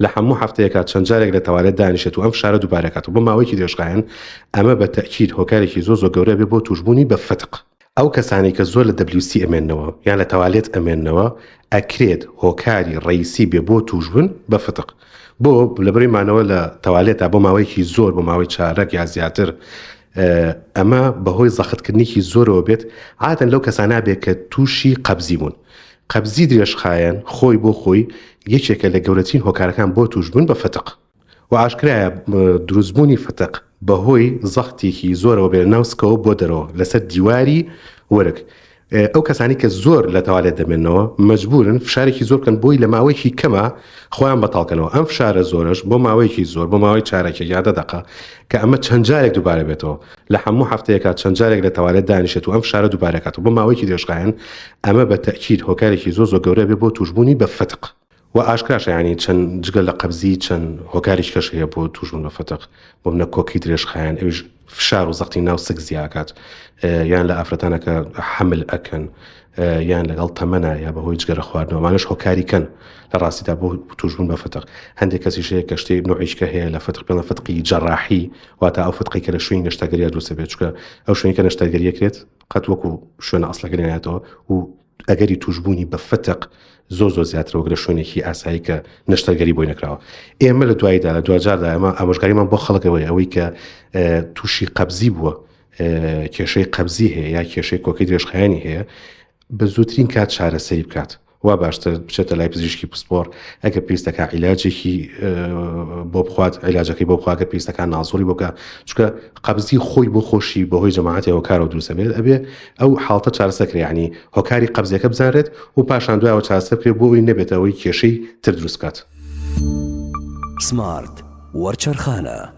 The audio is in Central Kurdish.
لە هەموو هەفتەیەکا چەند جارێک لە تەوالێت دانیشێت و ئەم فشارە دووبارە کاتەوە بۆ ماوەیەکی درێژخایەن، ئەمە بە تەئکید هۆکارێکی زۆر زۆر گەورە بێ بۆ تووشبوونی بە فتق. ئەو کەسانەی کە زۆر لە WC ئەمێننەوە یان لە تەوالێت ئەمێننەوە ئەکرێت هۆکاری ڕەیسی بێ بۆ تووشبوون بە فتق. بۆ؟ لەبەرەی مانەوە لە تەوالێتا بۆ ماوەیەکی زۆر بۆ ماوەی چارەک یا زیاتر ئەمە بەهۆی زەختکردنێکی زۆرەوە بێت عادەن لەو کەسانە بێت کە تووشی قەبزی بوون. قەبزی درێژخایەن خۆی بۆ خۆی یەکێکە لە گەورەترین هۆکارەکان بۆ تووشبوون بە فتق. و ئاشکرایە دروستبوونی فتق بەهۆی زەختێکی زۆرەوە بێ لە ناو سکەوە بۆ دەرەوە لەسەر دیواری ورگ. ئەو کەسانی کە زۆر لە تەوالێت دەمێنەوە مەجبورن فشارێکی زۆر بکەن بۆی لە ماوەیەکی کەمە خۆیان بەتاڵکەنەوە ئەم فشارە زۆرەش بۆ ماوەیەکی زۆر بۆ ماوەی چارەکێک یا دە دەقە کە ئەمە چەند جارێک دووبارە بێتەوە لە هەموو هەفتەیەکا چەند جارێک لە تەوالێت دانیشێت و ئەم فشارە دووبارە کاتەوە بۆ ماوەیەکی درێژخایەن ئەمە بە تەئکید هۆکارێکی زۆر زۆر گەورە بێ بۆ تووشبوونی بە فتق. وە ئاشکراشە یانی چەند جگە لە قەبزی چەند هۆکاریش کەش هەیە بۆ تووشبوون بە فتق بۆ منە کۆکەی درێژخایەن ئەویش فشار و زەختی ناو سک زیاکات یان لە ئافرەتانە کە حەمل ئەکەن یان لەگەڵ تەمەنە یا بەهۆی جگەرە خواردنەوەمانش هۆکاری کەن لە ڕاستیدا بۆ تووشبوون بە فتق هەندێک کەسیش هەیە کە شتێک نوعیشکە هەیە لە فتق پێڵە فتقی جەراحی واتە ئەو فتقی کە لە شوێنی نەشتەرگەریە دروست بێت چونکە ئەو شوێنی کە نەشتەرگەریە کرێت قەت وەکو شوێنە ئەسڵەکە نایەتەوە و ئەگەری توشبوونی بە فتق زۆر زۆر زیاترە وەک لە شوێنێکی ئاسایی کە نەشتەرگەری بۆی نەکراوە ئێمە لە دواییدا لە دواجاردا ئێمە ئامۆژگاریمان بۆ خەڵکەوەی ئەوەی کە تووشی قەبزی بووە کێشەی قەبزی هەیە یا کێشەی کۆکەی درێژخایەنی هەیە بە زووترین کات چارەسەری بکات وا باشتر بچێتە لای پزیشکی پسپۆر ئەگەر پێویستەکە عیلاجێکی بۆ بخوات عیلاجەکەی بۆ بخواگە پێویستەکان نازۆری بۆکە چونکە قەبزی خۆی بۆ خۆشی بەهۆی جەماعەتی هۆکارەوە دروستە بێت ئەبێ ئەو حاڵتە چارەسەر کرێ یعنی هۆکاری قەبزیەکە بزانرێت و پاشان دوایەوە چارەسەر بکرێت بۆ ئەوی نەبێتە ئەوەی کێشەی تر دروست بکات. سمارت وەرچەرخانە.